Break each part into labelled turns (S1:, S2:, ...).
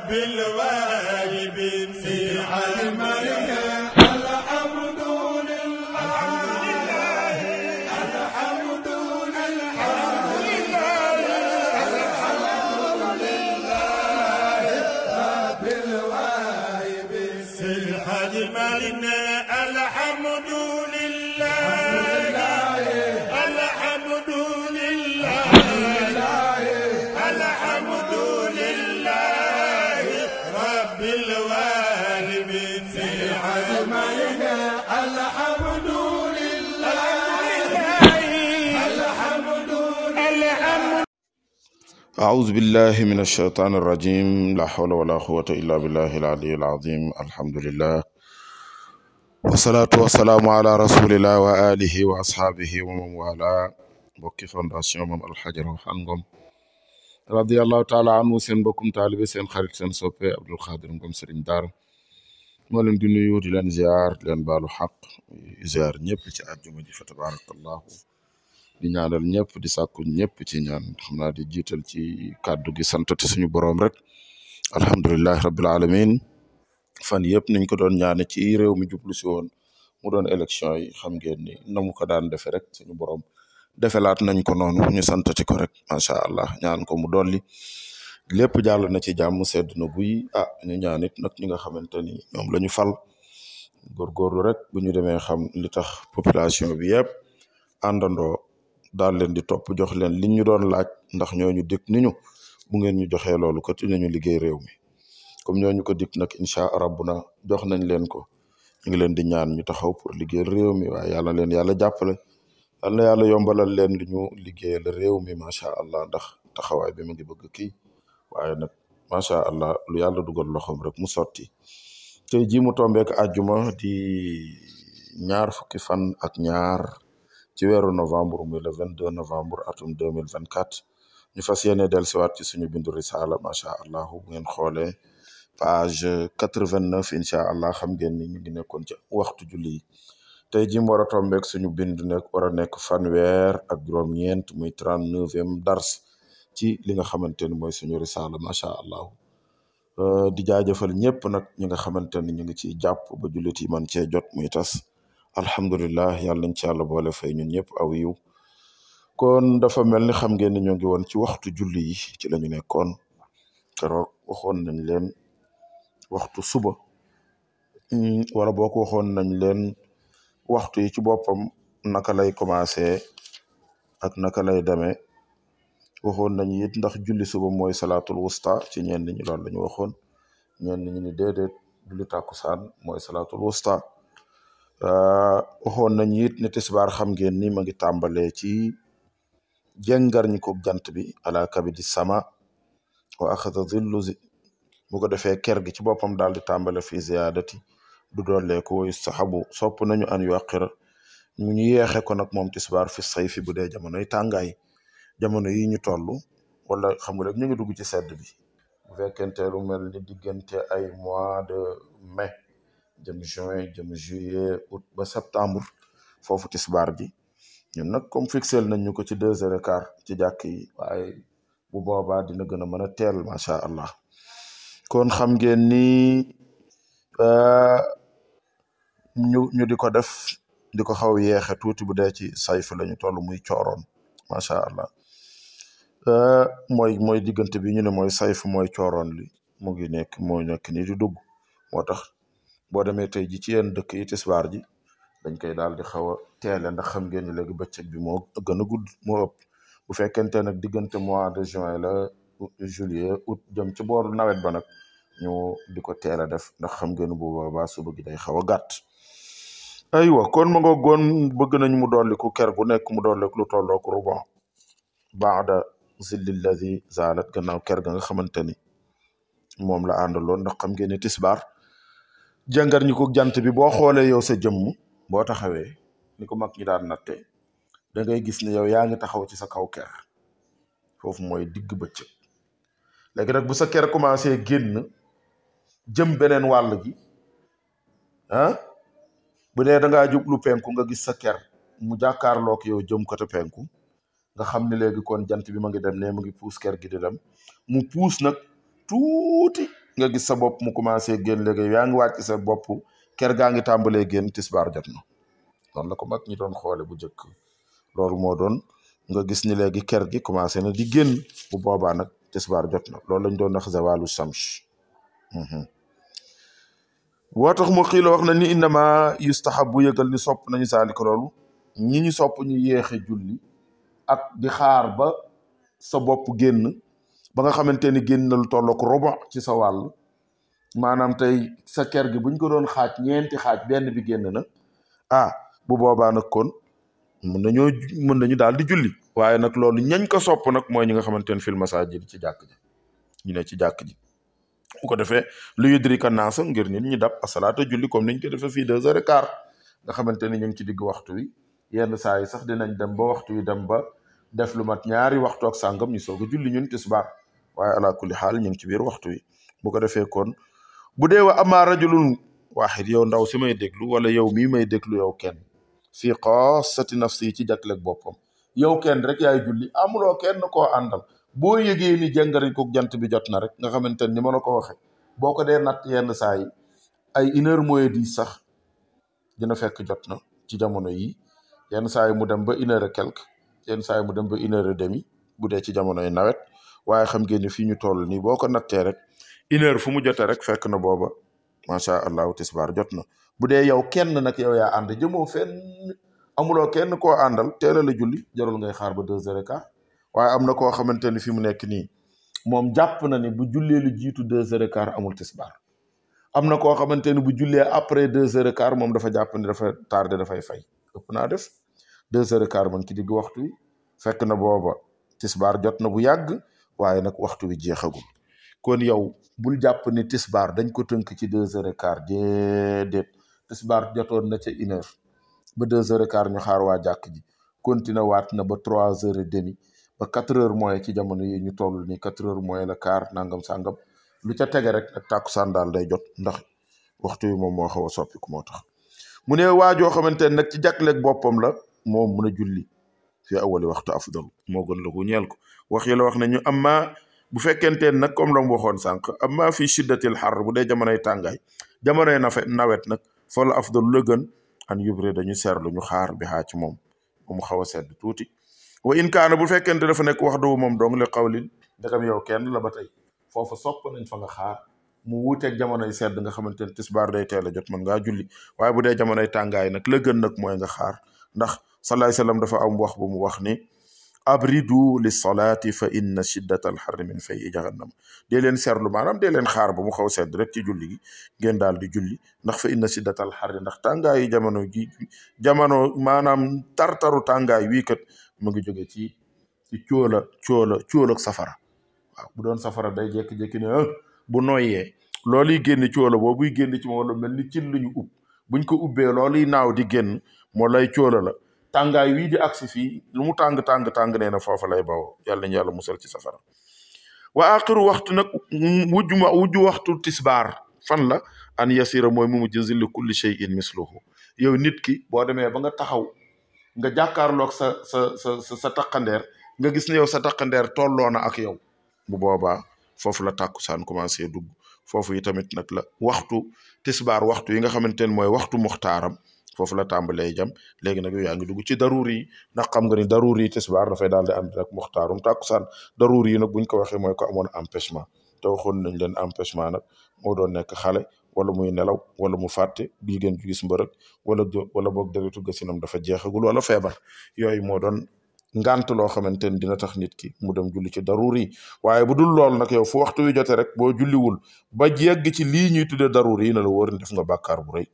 S1: رب الواهبين في علمنا الحمد لله الحمد لله رب الواهبين في علمنا الحمد لله الحمد لله الحمد لله رب الوالدين في علمنا الحمد لله الحمد لله.
S2: أعوذ بالله من الشيطان الرجيم. لا حول ولا قوة إلا بالله العلي العظيم. الحمد لله والصلاة والسلام على رسول الله وآله وأصحابه ومن والاه. bokki fondation Mame Alhaji Rawhan Ngom radiyallahu taala anhu, seen mbokkum taalibe seen xarit seen soppe Abdul Xaadir Ngom Sëriñ Daara moo leen di nuyu di leen ziar di leen baalu xaq ziar ñëpp ci àjjuma ji fa tabarakallahu di ñaanal ñëpp di sàkku ñëpp ci ñaan xam naa di jiital ci kàddu gi santati suñu boroom rek alhamdulillahi rabbil alamin. fan yëpp niñ ko doon ñaane ci réew mi jublu si woon mu doon élection yi xam ngeen ni na mu ko daan defe rek suñu boroom defelaat nañ ko noonu ñu santati ko rek macha allah ñaan ko mu dolli lépp jàll na ci jàmm sedd na guy. ñu ñaan it nag ñi nga xamante ni ñoom la ñu fal góorgóorlu rek bu ñu demee xam li tax population bi yëpp àndandoo daal leen di topp jox leen liñ ñu doon laaj ndax ñooñu dikk ni ñu bu ngeen ñu joxee loolu kat dinañu liggéey réew mi comme ñooñu ko dikk nag incha rabbuna jox nañ leen ko ñu ngi leen di ñaan ñu taxaw pour liggéey réew mi waaye yàlla leen yàlla jàppale. yal na yàlla yombalal leen li ñu liggéeyal réew mi macha allah ndax taxawaay bi mu ngi bëgg kii waaye nag macha allah lu yàlla dugal loxoom rek mu sotti. tey jii mu tombeek àjjuma di ñaar fukki fan ak ñaar ci weeru novembre muy le 22 novembre atum 2024 ñu fas yéene dellusiwaat ci suñu bindu risala macha allah bu ngeen xoolee page 89 incha allah xam ngeen ni ñu ngi nekkoon ci waxtu julli yi. tey jii mu war a tombeek suñu bind nekk war a nekk fanweer ak juróom-ñeent muy 39e dars ci li nga xamante ni mooy suñu risaala macha allah. di jaajëfal ñëpp nag ñi nga xamante ni ñu ngi ciy jàpp ba jullit yi man cee jot muy tas alhamdulillah yàlla nañ ci yàlla boole fay ñun ñëpp aw yiw. kon dafa mel ni xam ngeen ni ñoo ngi woon ci waxtu julli yi ci la ñu nekkoon keroog waxoon nañ leen waxtu suba wala boo ko waxoon nañ leen waxtu yi ci boppam naka lay commencé ak naka lay demee. waxoon nañu it ndax julli suba mooy salaatul wusta ci ñenn ñi loolu la ñu waxoon ñenn ñi ni déedéet julli tàkkusaan mooy salaatul wusta. waxoon nañu it ne tisbaar xam ngeen ni ma ngi tàmbalee ci jengar ñi ko jant bi ala kabidi sama wa axada zillu bu ko defee ker gi ci boppam daal di tàmbale fi ziyaadati du doole ko woy saxabu sopp nañu an yu àqira mu ñu yeexe ko nag moom tisbaar fi sayfi bu dee jamonoy tàngaay jamono yi ñu toll wala xam nga rek ñu ngi dugg ci sedd bi bu fekkente lu mel ni diggante ay mois de mai jëm juin jëm juillet août ba septembre foofu tisbaar ji ñun nag comme fixel nañ ñu ko ci 2h15 ci jàkk yi waaye bu boobaa dina gën a mën a teel macha allah. kon xam ngeen ni ñu di ko def di ko xaw yeexe tuuti bu dee ci sayf lañu toll muy cooroon macha allah. mooy diggante bi ñu ne mooy sayf mooy cooroon li mu ngi nekk moo nekk ni di dugg moo tax boo demee tey ji ci yenn dëkk yi tisbaar ji dañ koy daal di xaw a teele ndax xam ngeen ni léegi bëccëg bi moo gën a gudd moo ëpp bu fekkente nag diggante mois de juin la juillet août jëm ci booru nawet ba nag ñu di ko teel a def ndax xam ngeen bu boobaa suba gi day xaw a gàtt. aywa kon ma nga goon bëgg nañ mu dolli ku ker gu nekk mu dolli lu tollook ruban baada zilli alladi zalat gannaaw ker ga nga xamante ni moom la àndaloon ndax xam ngeen ne tisbaar jàngar ñi ko jant bi boo xoolee yow sa jëmm boo taxawee ni ko mag ñi daan natte da ngay gis ne yow yaa ngi taxaw ci sa kaw ker foofu mooy digg bëccëg. léegi nag bu sa ker commencé génn jëm beneen wàll gi bu dee da ngaa jublu penku nga gis sa ker mu jàkkaarloog yow jëm côté penku nga xam ne léegi kon jant bi ma ngi dem ne mu ngi puus ker gi di dem mu puus nag tuuti nga gis sa bopp mu commencé génn léegi yaa ngi wàcc sa bopp ker gaa ngi tàmbalee génn tisbaar jot na noonu la ko mag ñi doon xoole bu njëkk loolu moo doon nga gis ni léegi ker gi commencé na di génn bu boobaa nag tisbaar jot na loolu lañ doon wax zawalu shams woo tax mu xiila wax na ni innama yustahabu yëgal ni sopp nañu saalika loolu ñi ñu sopp ñu yéexe julli ak di xaar ba sa bopp génn ba nga xamante ni génn na lu tollook robo ci sa wàll maanaam tey sa ker gi buñ ko doon xaaj ñeenti xaaj benn bi génn na bu boobaa nag kon mën nañu daal di julli waaye nag loolu ñañ ko sopp nag mooy ñi nga xamante ne fil masaajid ci jàkk ji ñu ne ci jàkk ji bu ko defee lu yudrika naasa ngir nit ñi dab asalaata julli comme niñ ko defee fii 2h15 nga xamante ni ñu ngi ci digg waxtu wi yenn saa yi sax dinañ dem ba waxtu wi dem ba def lu mat ñaari waxtu ak sàngam ñu soog a julli ñun tisbaar waaye ala kulli xaal ñu ngi ci biir waxtu wi bu ko defee kon bu dee wa ama rajulun waaxid yow ndaw si may déglu wala yow mii may déglu yow kenn fii xaasati nafsi ci jàkkaleeg boppam yow kenn rek yaay julli amuloo kenn koo àndal boo yëgee ni jëngariñ ko jant bi jot na rek nga xamante ni ma la ko waxe boo ko dee natt yenn saa yi ay 1h moins 10 sax dina fekk jot na ci jamono yi yenn saa yi mu dem ba 1h et quelque yenn saa yi mu dem ba 1h30 bu dee ci jamonoy nawet waaye xam ngeen ni fii ñu toll nii boo ko nattee rek 1h fu mu jotee rek fekk na booba macha allahu tisbaar jot na bu dee yow kenn nag yow yaa ànd jëmoo fenn amuloo kenn koo àndal teel a la julli jarul ngay xaar ba 2h15 waaye am na koo xamante ni fi mu nekk nii moom jàpp na ni bu jullee lu jiitu 2h15 amul tisbaar am na koo xamante ni bu jullee après 2h15 moom dafa jàpp ni dafa tardé dafay fay ëpp naa def 2h15 man ci digg waxtu wi fekk na booba tisbaar jot na bu yàgg waaye nag waxtu wi jeexagul kon yow bul jàpp ni tisbaar dañ ko tënk ci 2h15 déedéet tisbaar jotoon na ca 1h ba 2h15 ñu xaar waa jàkk ji continué waat na ba 3h30 ba 4h moins ci jamono yi ñu toll ni 4h moins le quart nangam sàngam lu ca tege rek nag tàkkusaan daal day jot ndax waxtu wi moom moo xaw a soppiku moo tax mu ne waajoo xamante ne nag ci jàkkaleeg boppam la moom mën a julli fi awali waxtu afdal moo gën la ko ñeel ko wax yi la wax nañu amma bu fekkente nag comme la mu waxoon sànq amma fi shiddatil xar bu dee jamonoy tàngaay jamonoy nawet nag fa la afdal la gën an yubre dañu seerlu ñu xaar bi xaa ci moom ba mu xaw a sedd tuuti wa in kaana bu fekkente dafa nekk wax doo moom dong li xawlin ndegam yow kenn la ba tey foofa sopp nañ fa nga xaar mu wuuteeg jamonoy sedd nga xamante ne tisbaar day teel a jot mën ngaa julli waaye bu dee jamonoy tàngaay nag la gën nag mooy nga xaar ndax salaay salaam dafa am wax bu mu wax ni abridu li salaati fa inna shiddata alxarri min fay jahannam dee leen seerlu maanaam dee leen xaar ba mu xaw sedd rek ci julli gi ngeen daal di julli ndax fa inna shiddata alxarri ndax tàngaayu jamono maanaam tartaru tàngaay wii kat mu ngi jóge ci cóol ak safara waaw bu doon safara day jékki-jékki ne bu noyyee loolu yi génn cóola boobuy génn ci moom wala mel ni cin lu ñu ub buñ ko ubbee loolu yi naaw di génn moo lay cóola la tàngaay wii di agsi fii lu mu tàng nee na foofa lay bawoo yàlla nañu yàlla musal ci safara wa axiru waxtu nag wujju waxtu tisbaar fan la an yasira mooy mu mujj zilli kulli shay'in misluhu yow nit ki boo demee ba nga taxaw nga jàkkaarloog sa taqandeer nga gis ne yow sa taqandeer tolloo na ak yow bu boobaa foofu la tàkkusaan commencé dugg foofu yi tamit nag la waxtu tisbaar waxtu yi nga xamante ne mooy waxtu muxtaaram foofu la tàmbalee jam léegi nag yow yaa ngi dugg ci daruur yi ndax xam nga ni daruur yi tisbaar dafay daal di ànd rek muxtaarum tàkkusaan daruur yi nag buñ ko waxee mooy ko amoon empêchement te waxoon nañ leen empêchement nag moo doon nekk xale wala muy nelaw wala mu fàtte jigéen ju gis mbërëg wala boog deretu gasinam dafa jeexagul wala feebar yooyu moo doon ngant loo xamante ni dina tax nit ki mu dem julli ci daruur yi waaye bu dul lool nag yow fu waxtu wi jote rek boo julliwul ba yegg ci lii ñuy tuddee daruur yi na la wóor def nga bàkkaar bu rëy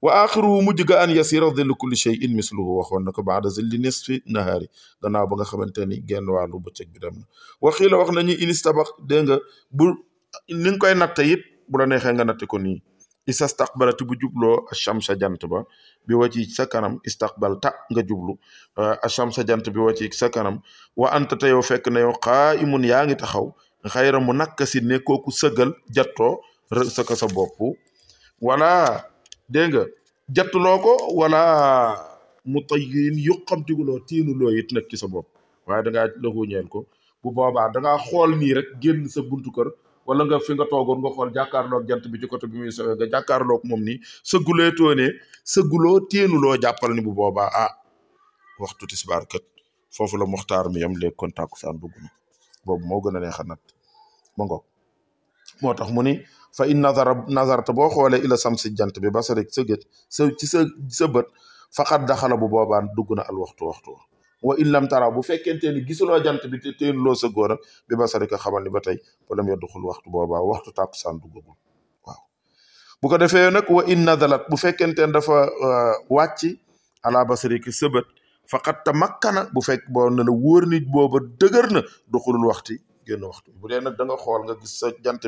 S2: wa axiruhu mujj ga an yasira dillu kulli shay'in misluhu waxoon na ko baada zilli nisfi nahaari gannaaw ba nga xamante ni genn wàllu bëccëg bi dem na waxii la wax nañu inistabak dégg nga bu ni nga koy natte it bu la neexee nga natte ko nii isa staqbalati bu jubloo achamsa jant ba bi waci sa kanam istaqbalta nga jublu achamsa jant bi waci sa kanam wa anta te yow fekk na yow qaa'imun yaa ngi taxaw xayra mu nakka si ne kooku sëggal jattoo saka sa bopp wala dégg nga jattuloo ko wala mu tayyin yuqamtiguloo tiinuloo it nag ci sa bopp waaye dangaa laxu ñeel ko bu boobaa dangaa xool nii rek génn sa buntu kër wala nga fi nga toogoon nga xool jàkkaarloog jant bi ci côté bi muy sowee nga jàkkaarloog moom nii sëgguleetoo ne sëgguloo téenuloo jàppal ni bu boobaa waxtu tisbaar kat foofu la muxtaar mi yam léegi kon tàkkusaan dugg na boobu moo gën a neex a natt ma ngoog moo tax mu ni fa in nazarta boo xoolee ila samsi jant bi basarik sa gët sa bët faqat daxala bu boobaan dugg na al waxtu wa in lam tara bu fekkente ni gisuloo jant bi te teenuloo sa góor bi basarika xamal ni ba tey problème ya duxul waxtu boobaa waxtu tàkkusaan duggagul waaw bu ko defee nag wa in nadalat bu fekkente ne dafa wàcc ala basariki sa bët faqat tamakkana bu fekk boo na la wóor nit booba dëgër na duxulul waxti génn waxtu bu dee nag da nga xool nga gis sa jant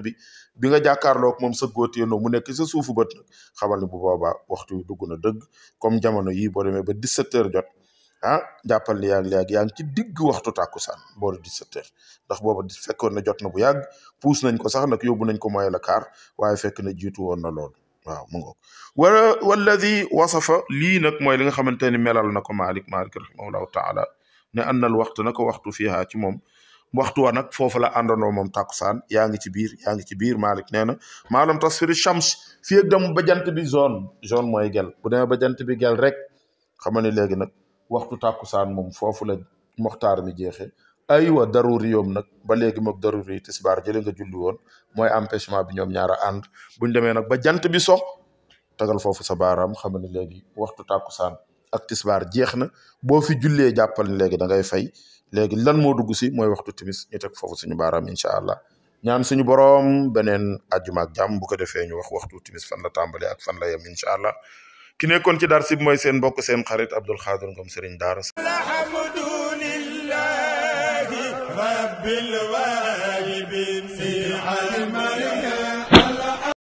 S2: bi nga jàkkaarloog moom sa góotéenoo mu nekk sa suufu bët nag xamal ni bu boobaa waxtu wi dugg na dëgg comme jamono yii boo demee ba 17 heures jot jàppal ni yaa ngi ci digg waxtu tàkkusaan booru 17 heures ndax booba fekkoon na jot na bu yàgg puus nañ ko sax nag yóbbu nañ ko moye la kaar waaye fekk na jiitu woon na loolu waaw mu ngoog walladi wasafa lii nag mooy li nga xamante ni melal na ko Malik rahimahullahu taala ne annal waxtu na ko waxtu fiihaa ci moom waxtu wa nag foofu la àndandoo moom tàkkusaan yaa ngi ci biir Malik nee na maalam tasfiri shams fii ak dem ba jant bi jaune mooy gel bu demee ba jant bi gel rek xam ne léegi nag waxtu tàkkusaan moom foofu la moxtaar mi jeexee aywa daruri yoom nag ba léegi moog daruri tisbaar jële nga julli woon mooy empêchement bi ñoom ñaara ànd buñ demee nag ba jant bi so tagal foofu sa baaraam xam ne léegi waxtu tàkkusaan ak tisbaar jeex na boo fi jullee jàppal ni léegi da ngay fay léegi lan moo dugg si mooy waxtu timis ñu teg foofu suñu baaraam incha allah ñaan suñu boroom beneen àjjuma ak jàmm bu ko defee ñu wax waxtu timis fan la tàmbalee ak fan la yem incha allah ki nekkoon ci dar sib mooy seen mbokk seen xarit Abdul Xaadir Ngom Serigne Daara
S1: alhamdulillahi rabbil alamin